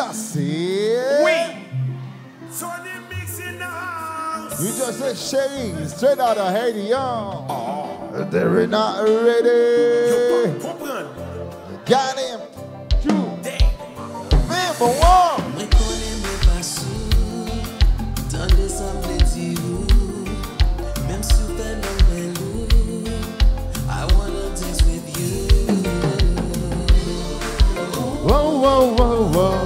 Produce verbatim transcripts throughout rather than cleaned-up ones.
That's it. Wi. Tony Mix in the house. You just say, Sherry, straight out of Haiti, yo. They're not ready. Yo pa konprann. Got him. True. Damn. Memba wan. Mwen konnen mwen pa sou. Tande sa m vle di ou. Menm si w fè lòm bèl ou. I wanna dance with you. Whoa, whoa, whoa, whoa.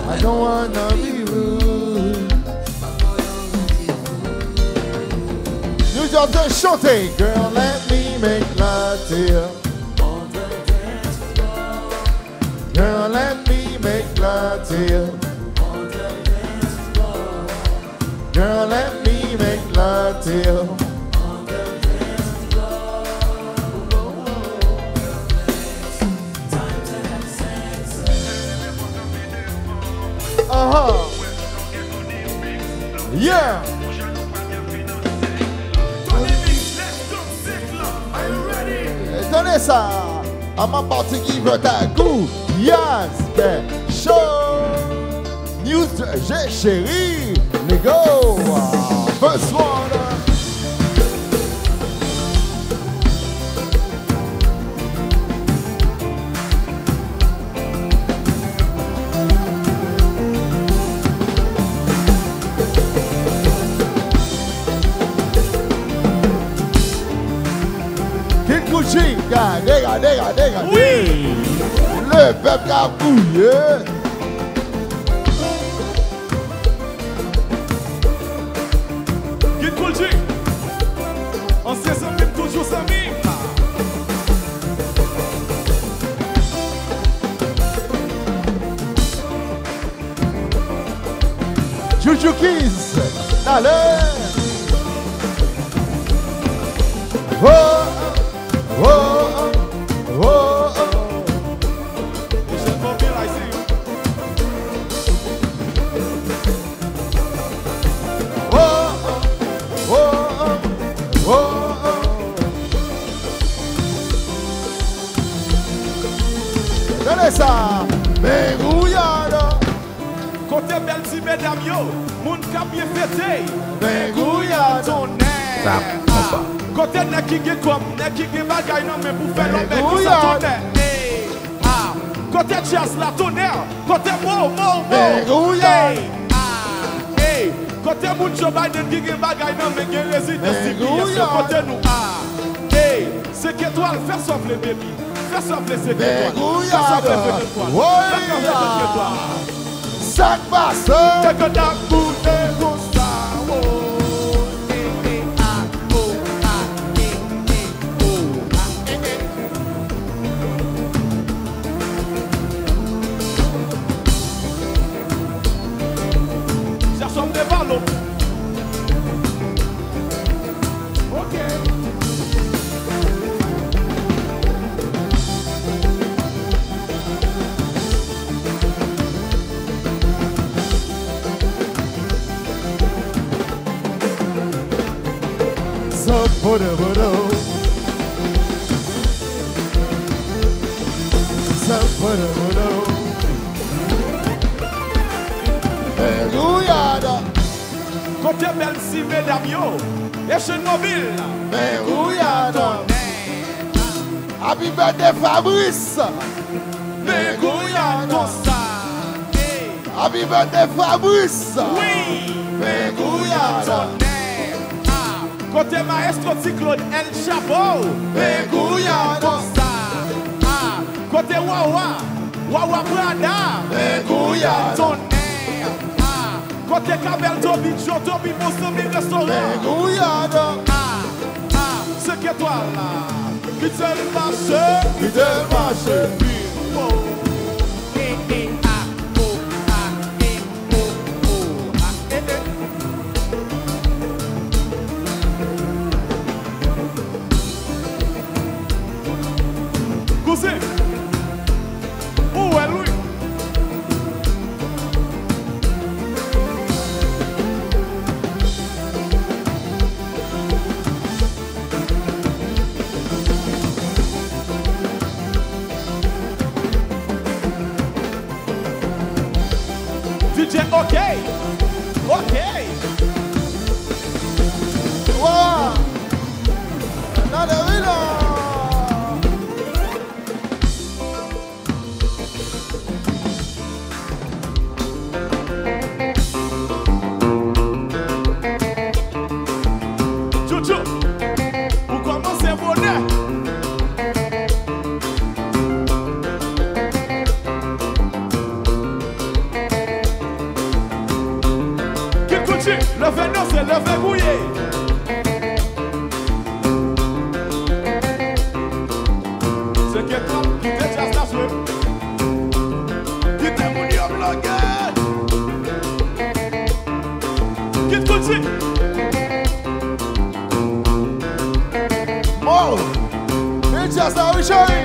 I don't wanna be rude. Nou just chante. Girl, let me make love to you. Girl, let me make love to you. Girl, let me make love to you. Uh-huh. Yeah. Tande sa. I'm about to give her that good. Yes, yeah. Show. New Jersey Chérie, nigga. First one. Kid Gucci, gade, gade, gade, gade. Wi. Lepèp ka kriye. Kid Gucci. Ansyen zanmi m, toujou zanmi m. Juju Keys, talè. Oh, oh, oh, oh, oh. Michel Mobile, I see you. Oh, oh, oh, oh, oh, oh. Tande sa, men gouyad. Kote bèl ti medam yo, moun k ap byen fete. Men gouyad. Tonnè. Sa konpa. Kote nèg ki gen kòb, nèg ki gen bagay nan men pou fè lòt bèl ki sa tonnè. Ey, ah. Kote djaz la, tonnè. Kote mo, mo, mo. Men gouyad. Ey, ah, ey. Kote moun Joe Biden ki gen bagay nan men, gen rezidans G P S yo, kote nou, ah. Ey, senk etwal, fè sa w vle, baby. Fè sa w vle, senk etwal. Fè sa w vle, senk etwal. Woy! Fè sa w vle, senk etwal. Sa k pase? Kaka t ap boule konsa, wo. E, e, a, o, a, e, e, o, a, e, e. Chèche yon de balon. Ok. Sa bodo bodo. Sa bodo bodo. Alelouya. Kote bèl ti medam yo? Echanj mobil. Men gouyad. Happy birthday, Fabrice. Men gouyad konsa. Ey. Happy birthday, Fabrice. Wi. Men gouyad. Tonnè. Ah. Kote maestro Ti Claude El Chapo? Men gouyad konsa. Ah. Kote Wawa? Wawa Prada. Men gouyad. Tonnè. Ah. Kote Kabèl Toby, Joe Toby, bon zanmi restoran. Men gouyad. Ah, ah, senk etwal la. Kite l mache, kite l mache. Oh. Eh, eh, ah, oh, ah, eh, oh, oh, ah, eh, eh. Kouzen, ou wè l wi. Tchou, tchou. Ou kòmanse bonè. Kit Koutchi, leve danse, leve gouye. Senkye trant, kite djaz la jwe. Kite moun yo bloke. Kit Koutchi. Oh! Men djaz la wi, cheri.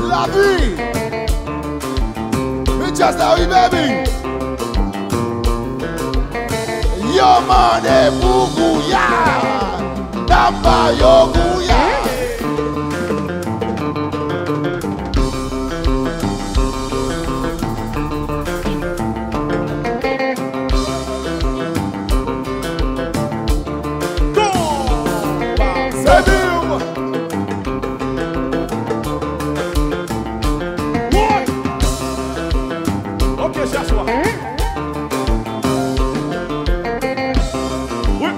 Lavi. Men djaz la wi, baby. Yo mande pou Gouya. N ap ba yo Gouya. Konpa! Sèvi w! Woy! Ok, chèche wa. Wi.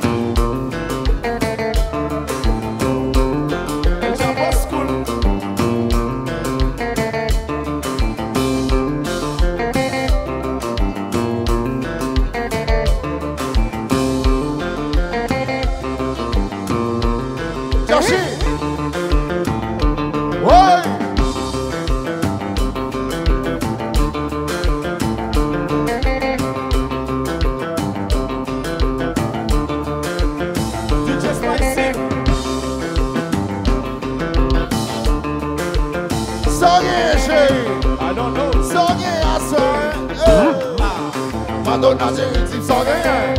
Deja boss cool. Chache. Woy! D J Spicy. Sa w genyen, cheri? I don't know. Sa w genyen aswè? Eh. Ah. Madonna, cheri, di m sa w genyen.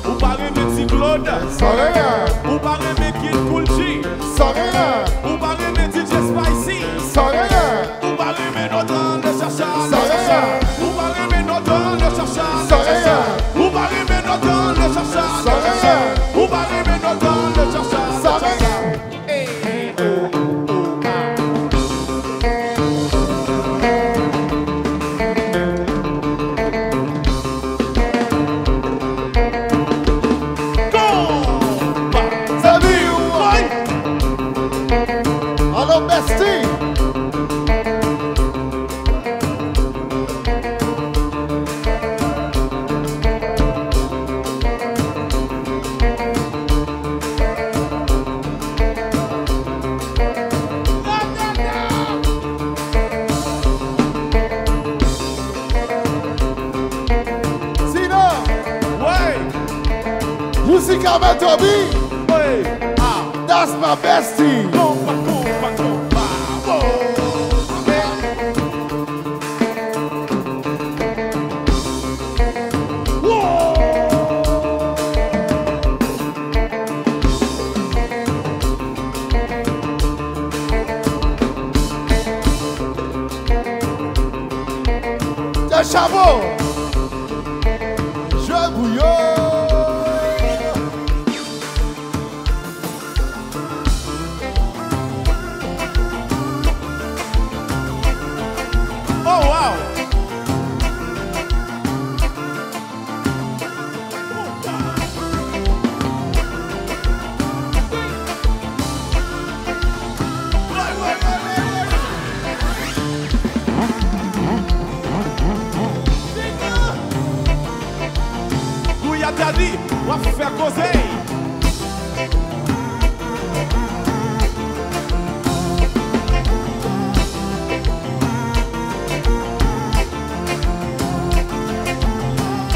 Ou pa renmen Ti Claude? Sa w genyen? Ou pa renmen Kid Kool G? Sa w genyen? Ou pa renmen D J Spicy? Sa w genyen? Ou pa renmen Notran le chacha, le chacha. Ou pa renmen Notran le chacha, le chacha. Ou pa renmen Notran le chacha, le chacha. Ou pa renmen Notran le chacha, le chacha. Ey, oh, oh, ah. Konpa! Sèvi w! Woy! Alo, bestie! Sinon, Wey! Musica Metobi, Wey! Ah! That's my bestie. Konpa, konpa, konpa. Wow! Tèt chapo! Jwe pou yo! Oh, wow! Gouya Daddy, w ap fè koze.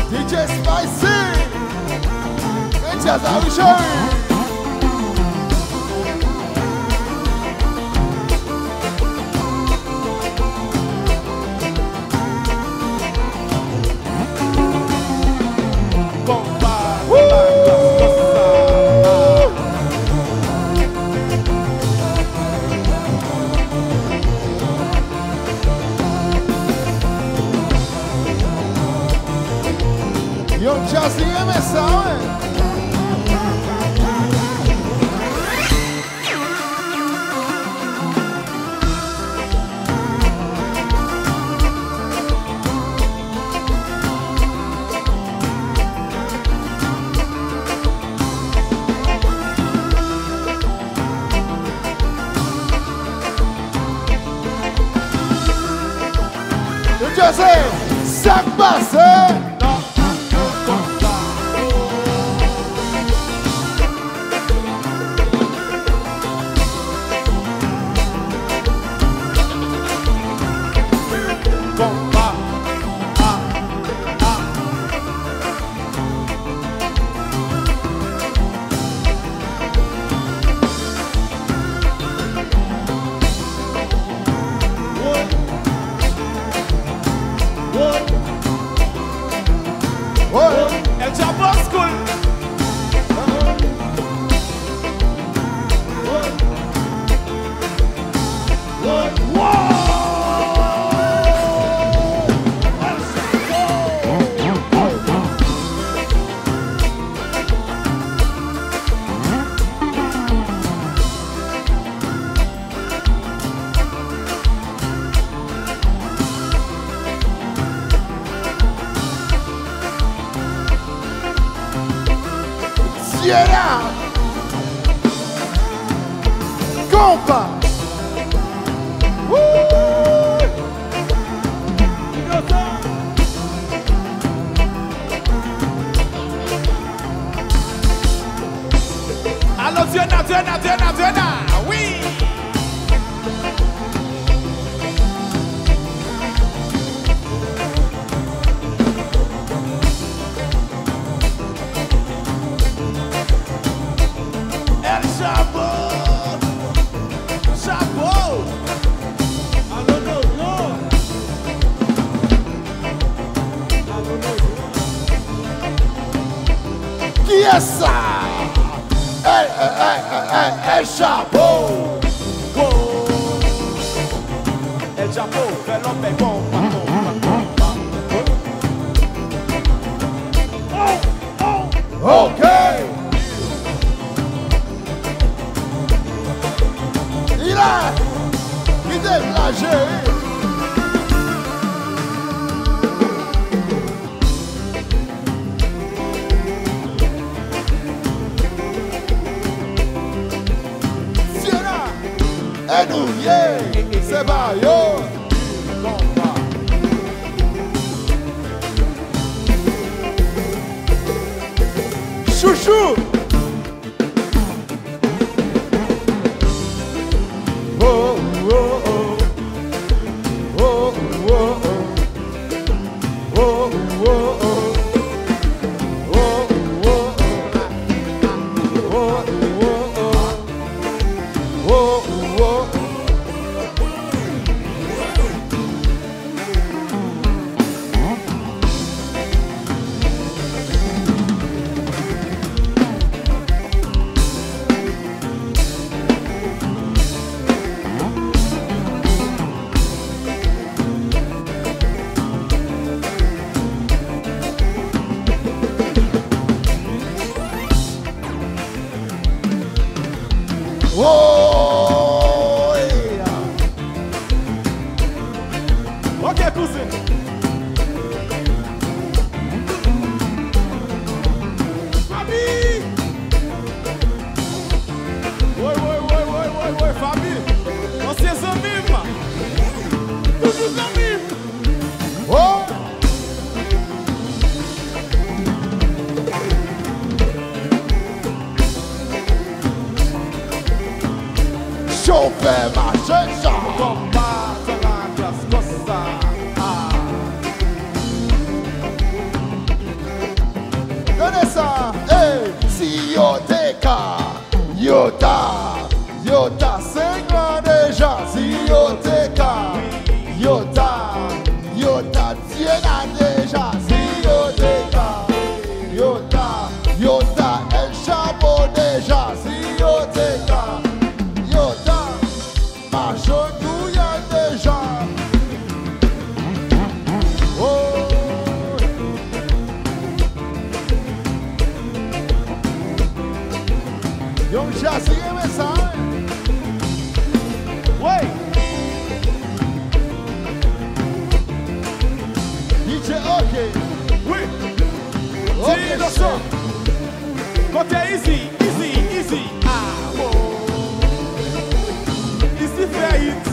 D J Spicy! Men djaz la wi, cheri! Konpa, konpa, konpa. Young Jazzy renmen sa, wi. Get out! Konpa! Woo! Alò, Diana, Diana, Diana, Diana! Wi! El Chapo! Chapo! Alo, no, no! Kiyès sa? Ey, ey, ey, ey, ey, ey, Chapo! Wo! El Chapo, fè lòt bèy konpa, konpa, konpa. Oh, oh. Ok! Li la! Kite m la, cheri! Siena! E nou ye! Se pa yo! Chouchou! Oh, oh, oh. Oh, oh, oh. Oh, yeah. Ok, kouzen. Fabi! Woy, woy, woy, woy, woy, woy, Fabi! Ansyen zanmi m! Toujou zanmi m! Oh! Chofè mache sa. Konpa sa laklas konsa. Ah. Tande sa. Ey, si yo te ka, yo ta, yo ta senglan deja. Si yo te ka, yo ta, yo ta Dyena deja. Si yo te ka, yo ta, yo ta El Chapo deja. Si yo te ka, yo ta Macho Gouyad deja. Oh. Young Jazzy renmen sa, wi. Wey! D J, ok. Wi. Ok, Ti Inosan. Kote Easy, Easy, Easy. Ah, oh. Easy fè hit.